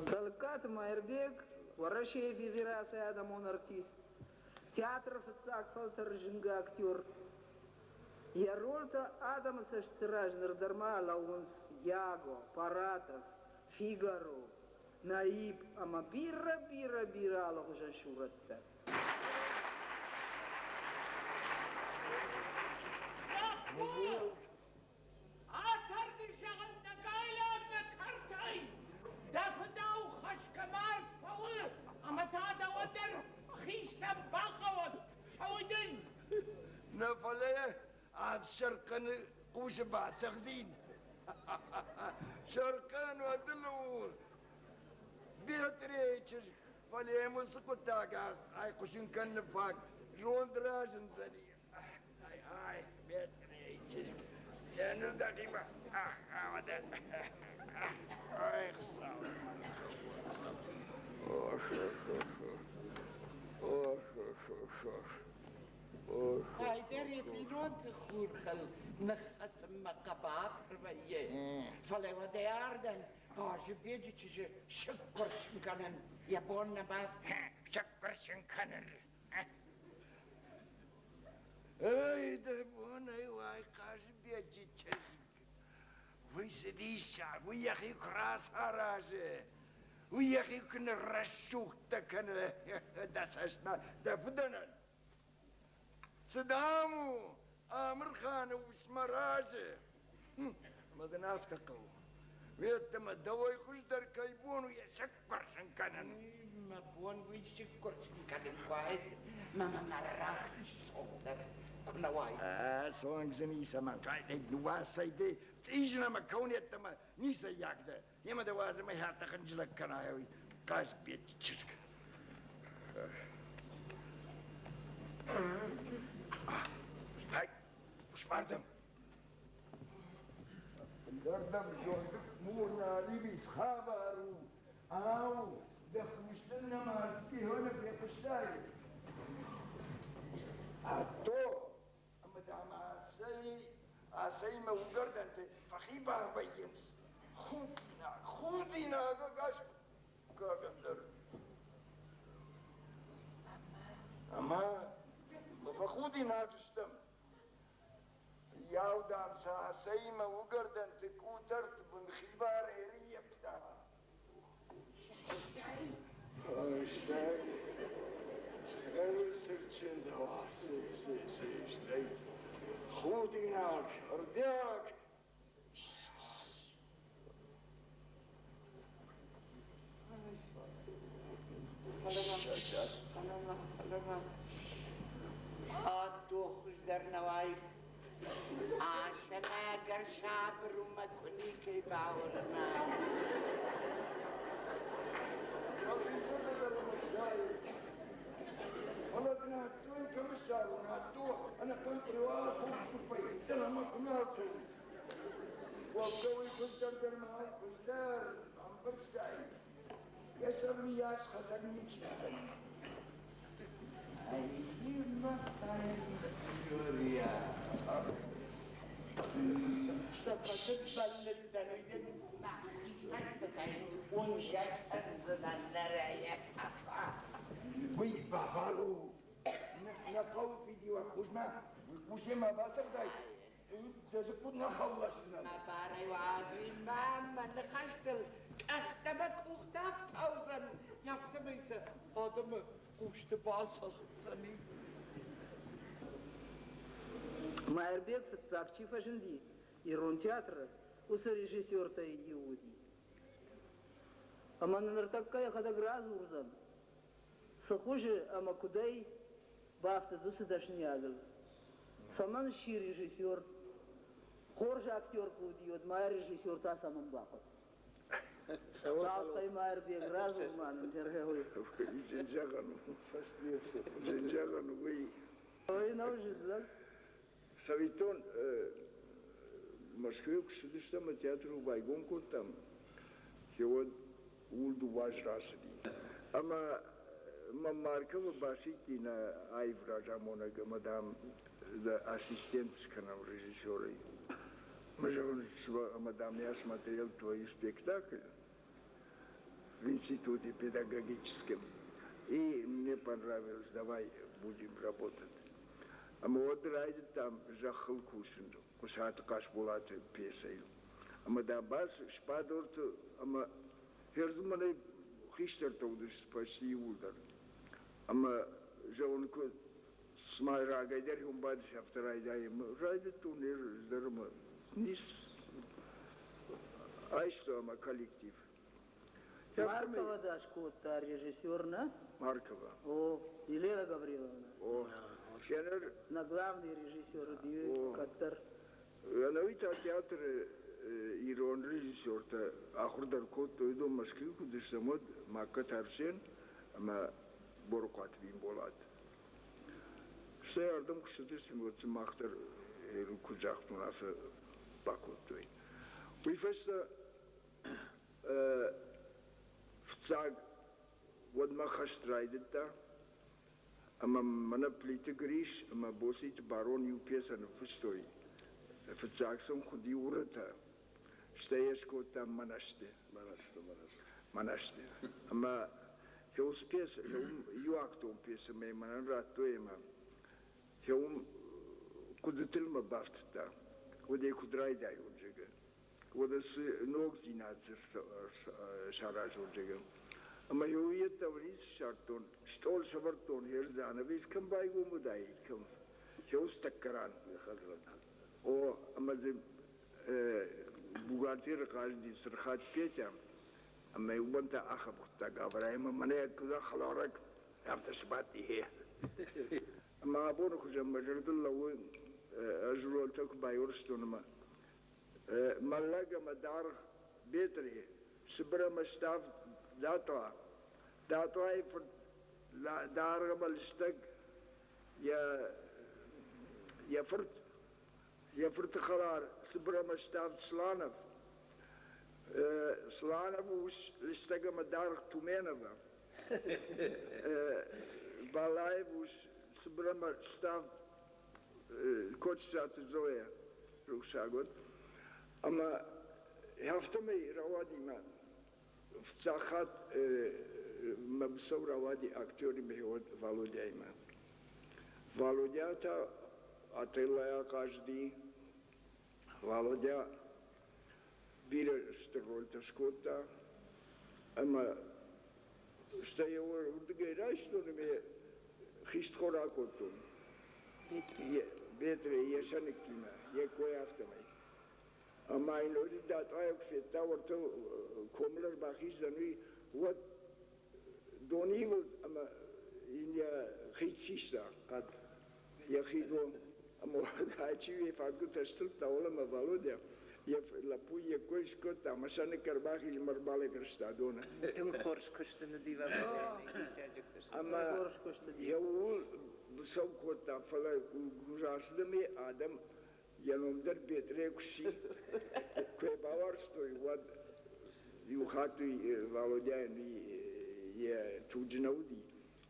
Цӕлыккаты Мӕирбег, Уӕрӕсейы Федерацийы адӕмон артист, театры фыццаг фӕлтӕры зынгӕ актер. Йӕ рольтӕ адӕмы цӕсты раз ныр дӕр ма лӕууынц Яго, Паратов, Фигаро, Наиб ӕмӕ бирӕ-бирӕ-бирӕ алыгъуызон сурӕттӕ. Лӕппу! Атарды зӕгъын нӕ гайлаг нӕ кӕртӕй! Дӕ фыдау хӕсгӕ мард фӕуы, ӕмӕ та дӕуӕн дӕр хистӕн бахъӕуӕд, фӕуы дын! Нӕ фӕлӕ ӕфсӕрхъӕны хъусы бацӕгъдин. Сӕрхъӕн уӕдыл у Бетрейы чызг, фӕлӕ йӕм уыцы хъуыддаг айхъуысын кӕныны фаг зонд разындзӕни. Ай, Бетрейы чызг, йӕ ныр дӕхимӕ Ай, Хуыцау! Ох, ох, ох, ох, ох, ох, ох. Айдӕр йӕ бинонты хурхыл ныххӕцынмӕ хъӕбатыр вӕййы, фӕлӕ уӕдӕй ардӕм Хъазыбеджы чызджы сыккуырсын кӕнын йӕ бон нӕ баци. Сыккуырсын кӕнын. Эй, дӕ бонӕй уай, Хъазыбеджы чызг! Уый цы диссаг, уый йӕхи куы рацаразы, уый йӕхи куы ныррӕсугъдтӕ кӕны дӕ цӕстмӕ, дӕ фыдӕнӕн. Цы дам у, Амырханы ус мӕ разы? Ӕмӕ дын афтӕ хъӕуы. Уеддӕмӕ дӕуӕй хуыздӕр кӕй бон у йӕ сӕккуырсын кӕнын? Мӕ бон уый сӕккуырсын кӕнын куы уаид, мӕ мӕ рахиз цонг дӕр куы нӕ уаид. Цонг дзы ницӕмӕн ныууасай ды, тъизын ӕмӕ кӕуын йеддӕмӕ ницӕййаг дӕ. Йемӕ дӕ уадзы мӕ хӕртӕ хынджылӕг кӕна уый Хъазбеджы чызг. Ай, усмардӕм. Ӕндӕрдӕм зондык мур налибис хабар у. Ау, дӕ хъустыл нӕма ӕрцыди фехъуыстай? Адто, ӕмӕ дам асӕй асӕймӕ уыгӕрдӕнты фӕхибар вӕййынц. Худинаг, худинаг ӕгас мыггагӕн дӕр. Ӕмӕ фӕхудинаг стӕм. Фыййау, дам, сӕ асӕймӕ уыгӕрдӕнты къутӕрты бын хибар ӕрыййӕфта. Стӕй, ӕрцырчындӕуа, стӕй худинаг, ӕрдиаг. Адто хуыздӕр нӕ уаид, Асӕмӕ ӕгӕр сабыр у мӕ куы никӕй бауырна. Фӕлӕ дын Адтойы кӕм ссарон, Адто ӕнӕхъӕн къуыриуалы хурхсупӕй дӕлӕмӕ куы нал цӕуынц. Уӕвгӕ уый хуыздӕр дӕр ма у, хуыздӕр, ӕмбӕрстай? Йӕ сӕрмыйас хӕцӕг ничи уыдзӕн. Уый бабар у. Нӕ хъӕуы фидиуӕг хъусмӕ, хъусӕй ма бацӕгъдай, дӕ дзыкку нӕ хӕлласдзынӕн. Мӕ барӕй уадзуй мӕ мӕ ныхӕстыл къӕхтӕ мӕ къухтӕ ӕфтаудзӕн, афтӕмӕй сӕ адӕмы хъусты бацӕгъддзӕни. Мӕирбег фыццаг чи фӕзынди ирон театры, уыцы режиссертӕй иу уыди. Ӕмӕ нын ныртӕккӕ йӕхӕдӕг радзурдзӕн, цы хуызы ӕмӕ куыдӕй бафтыд уыцы дӕсныйадыл. Цӕмӕн сси режиссер? Хорз актер куы уыди, уӕд ма режиссер та цӕмӕн бахъуыд? Цалхӕй Мӕирбег радзур ма нын дӕргъӕуй. Зын зӕгъӕн у. Зын зӕгъӕн у уый. Ой, нӕу зын лӕг. Цӕвиттон, Мӕскуыйы куы ссыдыстӕм ӕмӕ театры байгом кодтам, уӕд ууыл дыууӕ азы рацыди. Ӕмӕ мӕ Марковы басидти нӕ аив разамонӕг ӕмӕ, дам, дӕ ассистент скӕнӕм режиссерӕй. Мы зӕгъын, ӕмӕ, дам, я смотрел твой спектакль в институте педагогическом, и мне понравилось, давай будем работать. Ӕмӕ уӕд райдыдтам зӕххыл кусын Хъуысаты Хъасболаты пьесӕйыл. Ӕмӕ дӕ бас сбадорты ӕмӕ хердзы мӕнӕй хистӕртӕ уыдысты почти иууылдӕр. Ӕмӕ зӕгъын, куы цыма рагӕй дӕр уым бадыс, афтӕ райдайӕм. Райдыдтон дӕр ӕмӕ айста мӕ коллектив. Маркова да скодта режиссер, нӕ? Маркова. О, Елена Гавриловна. О, Кенер. На главный режиссер кӕддӕр. Ӕнӕуи та театры ирон режиссертӕ ахуыр дӕр кодтой, уыдон Мӕскуыйы куы уыдыстӕм, уӕд Магкӕты Арсен ӕмӕ Борыхъуаты Бимболат. Стӕй ардӕм куы ссыдыстӕм, уӕд сын мах дӕр куыд загътон, афтӕ бакодтой. Уый фӕстӕ фыццаг уӕдмӕ хӕст райдыдта, ӕмӕ мӕнӕ Плиты Грис ӕмӕ Боциты Барон иу пьесӕ ныффыстой. Фыццаг сын хуыди Уырытӕ, стӕй йӕ скодтам Мӕнӕсты. Мӕнӕсты, Мӕнӕсты. Мӕнӕсты. Ӕмӕ уыцы пьесӕ, уым иуактон пьесӕ мӕнӕн радтой ӕмӕ уым хъуыдытыл мӕ бафтыдта, уӕд ӕй куыд райдайон, зӕгъгӕ. Уӕдӕ цы ногдзинад дзы саразон, зӕгъгӕ. Ӕмӕ иу йеддӕмӕ ницы ссардтон, стъол сӕвӕрдтон Хердзанович кӕм байгом уыдаид, кӕм, уыцы тӕккӕ ран. О, ӕмӕ дзы бухгалтеры хъазыди Сырхат Петя, ӕмӕ уымӕн та ахӕм хъуыддаг ӕвӕрӕй, ӕмӕ мӕнӕ куыд хӕларӕг, афтӕ сбадти. Ӕмӕ абоны хуызӕн мӕ зӕрдыл лӕууы, ӕз рольтӕ куы байуӕрстон ӕмӕ мӕллӕг ӕмӕ даргъ Бетъре, Сыбыр ӕмӕ ставд Датъа, Датъайы фырт даргъ ӕмӕ лыстӕг йӕ фырт, йӕ фырты хӕлар Сыбыр ӕмӕ ставд Сланов, Слановы ус лыстӕг ӕмӕ даргъ Туменова, Балаев ус Сыбыр ӕмӕ ставд Кочысаты Зоя рухсаг уӕд. Ӕмӕ афтӕмӕй рауади мӕ фыццаг хатт мӕ быцӕу рауади актеримӕ уӕд Валодяимӕ. Валодя та Отеллойӕ хъазыди. Валодя бирӕ стыр рольтӕ скодта ӕмӕ стӕй уырдыгӕй райстон ӕмӕ хистхор акодтон. Бетъре йӕ сӕныккимӕ, йӕ кой афтӕмӕй. Ӕмӕ йын ноджы датъайы куы федта, уӕртӕ комыл ӕрбахиздзӕн, уый, уӕд дон ивылд ӕмӕ йын йӕ хид систа. Хъӕд. Йӕхи дон. Ӕмӕ уӕд чи йӕ фадгуытӕ стылдта, уӕлӕмӕ Валодя йӕ лӕппуйы йе ккой скодта ӕмӕ сӕныкк ӕрбахизынмӕ ӕрбалӕгӕрста доны. Тынг хорз куыст ын уыди Валодяйы, диссаджы куыст. Ӕмӕ йӕ ууыл быцӕу кодта, фӕлӕ рацыд ӕмӕ адӕм йӕ ном дӕр Бетъре куы сси, куы йӕ бауарзтой, уӕд иу хатт уый Валодяйӕн йӕ туджы нӕ уыди,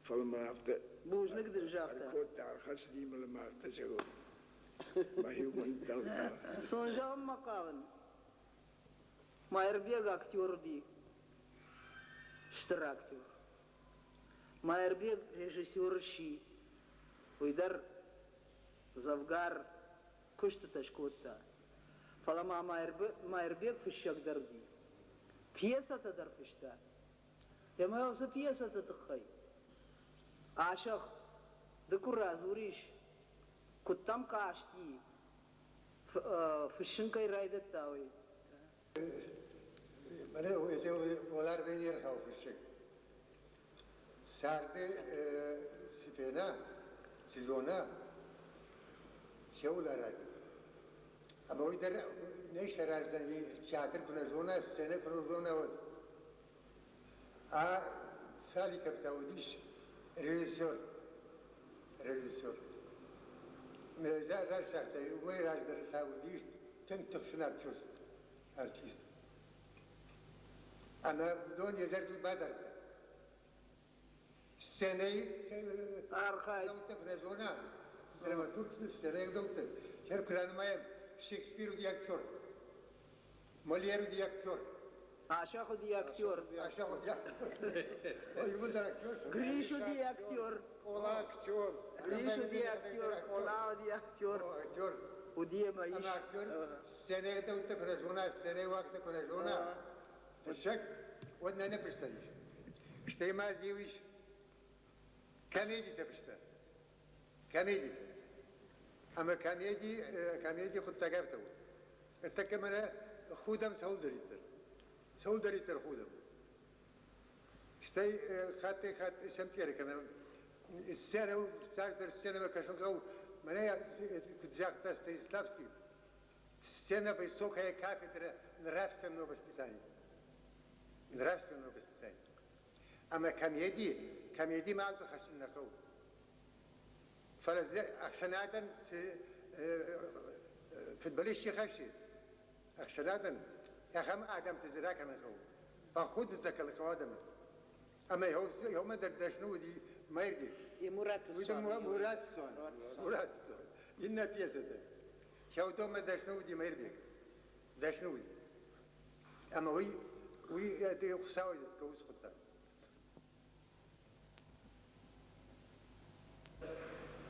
фӕлӕ мын афтӕ Бузныг дын загъта. Ӕркодта, ӕрхӕцыди мыл ӕмӕ афтӕ зӕгъы, мӕ-иу мын дӕлдӕр. Сон зӕгъынмӕ хъавын. Майырбег актер уыди, стыр актер. Майырбег режиссер сси, уый дӕр дзӕвгар куыстытӕ скодта. Фӕлӕ ма Майырбег фыссӕг дӕр уыди. Пьесӕтӕ дӕр фыста. Ӕмӕ уыцы пьесӕты тыххӕй Асӕх, ды куы радзурис, куыд дӕм касти, фыссын кӕй райдыдта, уый? Мӕнӕ уӕларвӕй не рхауы фыссӕг. Царды цы фена, цы зона, цӕуыл аразы. Ӕмӕ уый дӕр не сараздзӕн, театр куы нӕ зона, сценӕ куы нӕ зона, уӕд. А Цаликов та уыдис режиссер. Режиссер. Раст загътай, уымӕй раздӕр та уыдис тынг тыхджын артист. артист. Ӕмӕ уыдон йӕ зӕрдыл бадардта. Сценӕйы Архайд. ӕгъдӕуттӕ куы нӕ зона, драматург сценӕйы ӕгъдӕуттӕ, хӕр куы ранымайӕм, Шекспир уыди актер, Мольер уыди актер. Асӕх уыди актер. Асӕх уыди актер. Иууылдӕр актер. Гриш уыди актер. Къола актер. Гриш уыди актер, Къола уыди актер. Актер. Уыди ӕмӕ ис. Ӕмӕ актер сценӕйы ӕгъдӕуттӕ куы нӕ зона, сценӕйы уагтӕ куы нӕ зона, фыссӕг, уӕд нӕ нӕ фысдзӕнис. Стӕй ма дзы иу ис комедитӕ фыста. Комедитӕ. Ӕмӕ комеди, комеди хъуыддаг афтӕ у. Ӕртӕккӕ мӕнӕ худӕм цӕуылдӕриддӕр. Цӕуылдӕриддӕр худӕм. Стӕй хаттӕй-хатт сӕмтъеры кӕнӕм. Сценӕ у, цасдӕр сценӕмӕ кӕсын хъӕуы. Мӕнӕ куыд загъта Станиславский, сцена высокая кафедра нравственного воспитания. Нравственного воспитания. Ӕмӕ комеди, комеди ма алцы хӕссын нӕ хъӕуы. Фӕлӕ ӕхсӕнадӕн цы футболист чи хӕссы, ӕхсӕнадӕн ахӕм адӕмты дзы ракӕнын хъӕуы. Фӕхудыдта хъӕуы адӕмы. Ӕмӕ йомӕ дӕр дӕсны уыди Мӕргъи. Мураты Мурат Сон. Мурат Сон. Иннӕ пьесӕтӕ. Хӕудомӕ дӕсны уыди Мӕргъи. Дӕсны уыди. Ӕмӕ уый уый Хуыцауы уыцы хъуыддаг.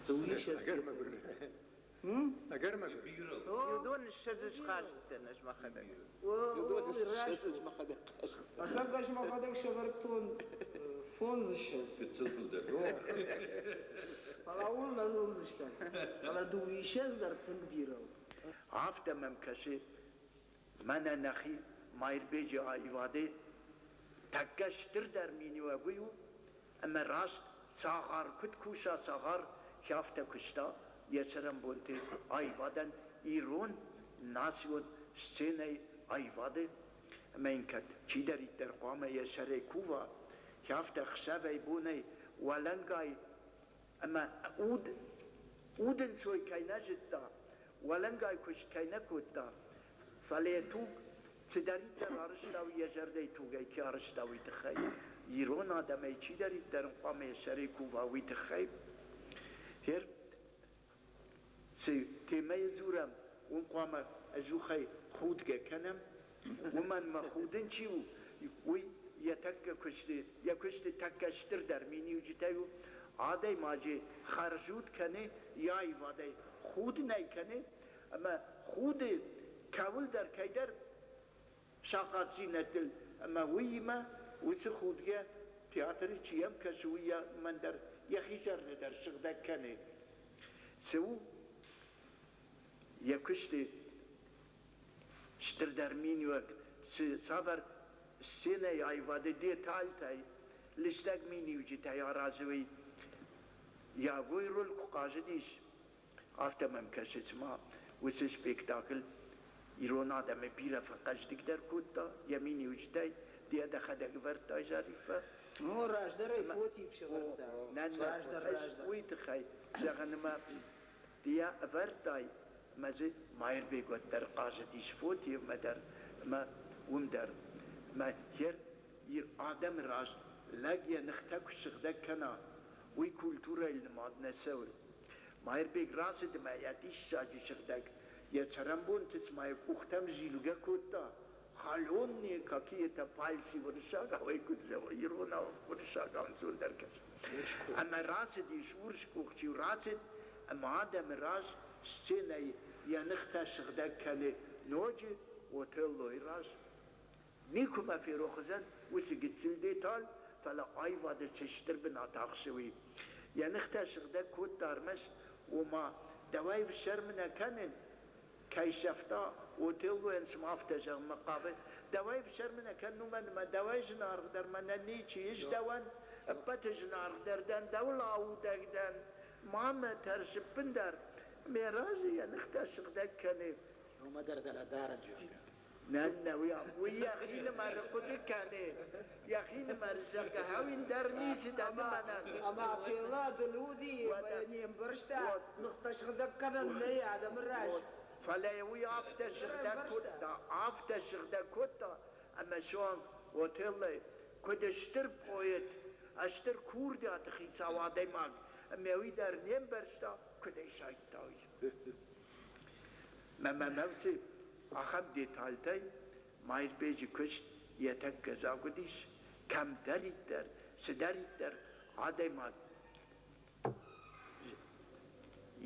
Дыууиссӕдз Ӕгӕр мӕгуыр. Уыдон ссӕдзы схъазыдтӕн ӕз мӕхӕдӕг. Уыдон ссӕдзы мӕхӕдӕг хъазыдтӕн. Ӕцӕг ӕз мӕхӕдӕг сӕвӕрдтон фондзыссӕдз. Гыццыл фылдӕр. Фӕлӕ ууыл нӕ дзурдзыстӕм. Фӕлӕ дыууиссӕдз дӕр тынг бирӕ у. Афтӕ мӕм кӕсы, мӕнӕ нӕхи Маирбеджы аивады тӕккӕ стырдӕр миниуӕг уый у, ӕмӕ раст цагъар куыд куса, цагъар афтӕ куыста йӕ цӕрӕнбонты аивадӕн ирон национ сценӕйы аивады. Ӕмӕ йын кӕд чидӕриддӕр хъуамӕ йӕ сӕрӕй кува, афтӕ ӕхсӕвӕй-бонӕй уӕлӕнгай ӕмӕ уд удӕнцой кӕй нӕ зыдта, уӕлӕнгай куыст кӕй нӕ кодта, фӕлӕ йӕ туг цыдӕриддӕр арызта, уый йӕ зӕрдӕйы тугӕй ке арызта, уый тыххӕй. Ирон адӕмӕй чидӕриддӕр ын хъуамӕ йӕ сӕрӕй кува, уый тыххӕй. Гъер цы темӕйы дзурӕм, уым хъуамӕ ӕдзухӕй худгӕ кӕнӕм. Уымӕн мӕ худын чи у, уый йӕ тӕккӕ куысты, йӕ куысты тӕккӕ стырдӕр миниуджытӕй у. Адӕймаджы хӕрзуд кӕны йӕ аивадӕй, худынӕй кӕны ӕмӕ худы кӕуылдӕр кӕйдӕр сахъатдзинӕдтыл ӕмӕ уыимӕ уыцы худгӕ театры чи йӕм кӕсы, уый мӕн дӕр йӕхи зӕрдӕ дӕр сыгъдӕг кӕны. Цы у йӕ куысты стырдӕр миниуӕг, цы цавӕр сценӕйы аивады детальтӕй, лыстӕг миниуджытӕй аразы, уый Ягойы роль куы хъазыдис, Афтӕ мӕм кӕсы, цыма уыцы спектакль ирон адӕмы бирӕ фӕхъӕздыгдӕр кодта йӕ миниуджытӕй, ды йӕ дӕхӕдӕг ӕвӕрдтай, Зариффӕ. Ну, раздӕр ӕй Фотиев сӕвӕрдта. Нӕ, Раздӕр, раздӕр. Уый тыххӕй зӕгъын ӕмӕ ды йӕ ӕвӕрдтай, ӕмӕ дзы Майырбег уӕддӕр хъазыдис Фотиевмӕ дӕр ӕмӕ уым дӕр. Ӕмӕ йе адӕмы раз лӕг йӕ ныхтӕ куы сыгъдӕг кӕна, уый культурӕйыл нымад нӕ цӕуы. Майырбег рацыд ӕмӕ йӕ диссаджы сыгъдӕг йӕ цӕрӕнбонты цыма йӕ къухтӕм зилгӕ кодта. Халонные какие-то пальцы уырыссагау ӕй куыд зӕгъы, иронау уырыссагау ӕнцондӕр кӕсы. Ӕмӕ рацыдис урс къух чи рацыд ӕмӕ адӕмы раз сценӕйы йӕ ныхтӕ сыгъдӕг кӕны ноджы Отеллойы раз. Никуы мӕ ферох уыдзӕн уыцы гыццыл деталь, фӕлӕ аивады цы стыр бынат ахсы, уый. Йӕ ныхтӕ сыгъдӕг кодта ӕрмӕст, ома, дӕуӕй ӕфсӕрмы нӕ кӕнын, кӕй сӕфта, Отеллойӕн цыма афтӕ зӕгъынмӕ хъавы, дӕуӕй ӕфсӕрмы нӕ кӕнын, уымӕн ӕмӕ дӕуӕй зынаргъдӕр мӕнӕн ничи ис, дӕуӕн ӕппӕты зынаргъдӕр дӕн, дӕуыл аудӕг дӕн, ма мӕ тӕрс ӕппындӕр. Мӕ разы йӕ ныхтӕ сыгъдӕг кӕны. Уымӕ дӕр дӕлӕ дарӕджы. Нӕ, нӕ, уый йӕхинымӕры хъуыды кӕны. Йӕхинымӕры, зӕгъгӕ, хауин дӕр ницы дӕ нымӕнӕн. Ӕмӕ фӕллад ыл уыди, ӕмӕ не мбӕрста, ныхтӕ сыгъдӕг кӕнӕн нӕй адӕмы раз. Фӕлӕ уый афтӕ сыгъдӕг кодта, афтӕ сыгъдӕг кодта, ӕмӕ суанг Отеллойы куыд стыр поэт, стыр курдиаты хицау адӕймаг, ӕмӕ уый дӕр не мбӕрста, куыд ӕй сайдта, уый. Мӕ мӕ ахӕм детальтӕй Мӕирбеджы куыст йӕ тӕккӕ дзаг уыдис, кӕмдӕриддӕр, цыдӕриддӕр адӕймаг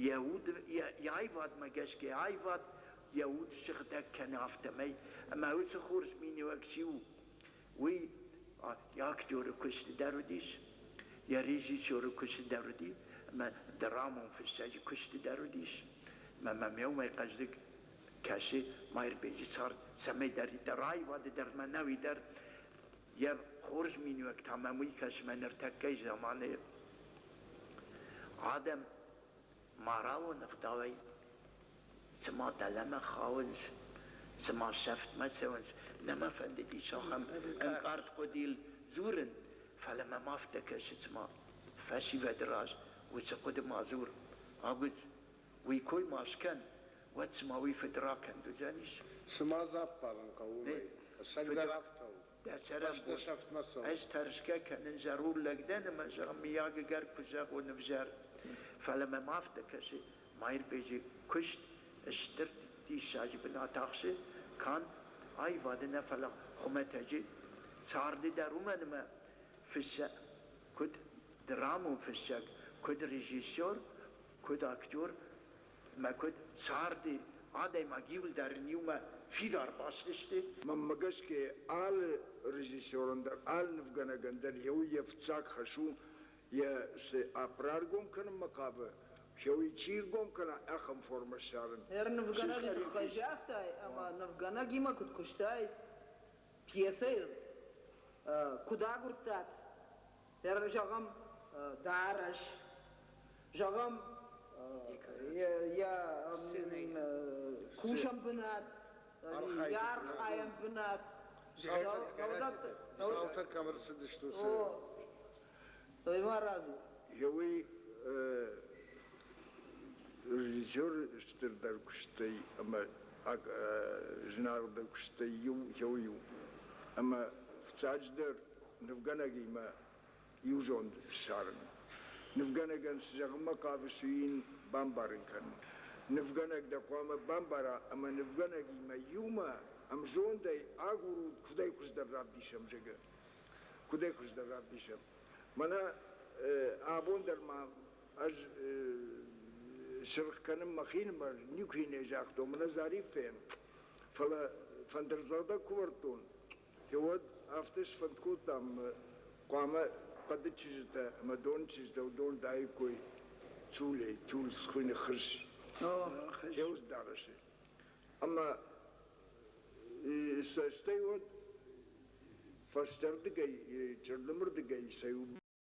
йӕ уд, йӕ аивадмӕ гӕсгӕ аивад йӕ уд сыгъдӕг кӕны афтӕмӕй, ӕмӕ уыцы хорз миниуӕг чи у, уый актеры куысты дӕр уыдис, йӕ режиссеры куысты дӕр уыди, ӕмӕ драмон фыссӕджы куысты дӕр уыдис. Ӕмӕ мӕм уымӕй хъӕздыг кӕсы Майырбеджы цард, цӕмӕйдӕриддӕр аивады дӕр мӕнӕуи дӕр йӕ хорз миниуӕг та мӕм уый кӕсы мӕ ныртӕккӕйы заманы адӕм моралон ӕгъдауӕй цыма дӕлӕмӕ хауынц, цыма сӕфтмӕ цӕуынц. Нӕ мӕ фӕндыдис ахӕм ӕнкъард хъуыдыйыл дзурын, фӕлӕ мӕм афтӕ кӕсы, цыма фӕсивӕды раз уыцы хъуыды ма дзур, Агуыдз, уый кой ма скӕн, уӕд цыма уый фыдракӕнд уыдзӕнис. Цыма дзы ӕппарын хъӕуы, уымӕй. Ӕцӕгдӕр афтӕ у. Дӕ цӕрӕнбон. Ӕз тӕрсгӕ кӕнын зӕронд лӕг дӕн ӕмӕ, зӕгъын, мыййаг ӕгӕр куы зӕгъон ӕвзӕр. Фӕлӕ мӕм афтӕ кӕсы, Мӕирбеджы куыст стыр диссаджы бынат ахсы канд аивады нӕ, фӕлӕ хуымӕтӕджы царды дӕр, уымӕн ӕмӕ фыссӕг, куыд драмон фыссӕг, куыд режиссер, куыд актер ӕмӕ куыд царды адӕймаг иуылдӕр ын иумӕ фидар баст сты. Мӕнмӕ гӕсгӕ алы режиссерӕн дӕр, алы нывгӕнӕгӕн дӕр йӕ уый йӕ фыццаг хӕс у, йӕ цы апп раргом кӕнынмӕ хъавы, йӕ уый чи ргом кӕна, ахӕм формӕ ссарын. Нывгӕнӕджы тыххӕй загътай ӕмӕ нывгӕнӕгимӕ куыд куыстай, пьесӕйыл куыд агуырдтат, зӕгъӕм, дарӕс, зӕгъӕм, йӕ кусӕн бынат, йӕ архайӕн бынат. Цаутӕ кӕм ӕрцыдысты, уыцы. Ма радзур. Еуей режиссер стырдӕр куыстӕй ӕмӕ зынаргъдӕр куыстӕй иу еуей у. Ӕмӕ фыццаджыдӕр нывгӕнӕгимӕ иу зонд ссарын. Нывгӕнӕгӕн цы зӕгъынмӕ хъавыс, уый йын бамбарын кӕн. Нывгӕнӕг дӕ хъуамӕ бамбара ӕмӕ нывгӕнӕгимӕ иумӕ ӕмзондӕй агурут, куыдӕй хуыздӕр равдисӕм, зӕгъгӕ. Куыдӕй хуыздӕр равдисӕм. Мӕнӕ абон дӕр ма ӕз цыргъ кӕнын мӕхинымӕр, никуы нӕ загътон, мӕнӕ Зариффӕйӕн, фӕлӕ фӕндырдзӕгъдӕг куы вӕрдтон, уӕд афтӕ сфӕнд кодтам, хъуамӕ хъӕды чызджытӕ ӕмӕ доны чызджытӕ уыдон даиккой тулӕй, тул схуыйны хыз, хеуыз дарӕсы. Ӕмӕ стӕй уӕд фӕстӕрдыгӕй, чъылдымырдыгӕй сӕ иу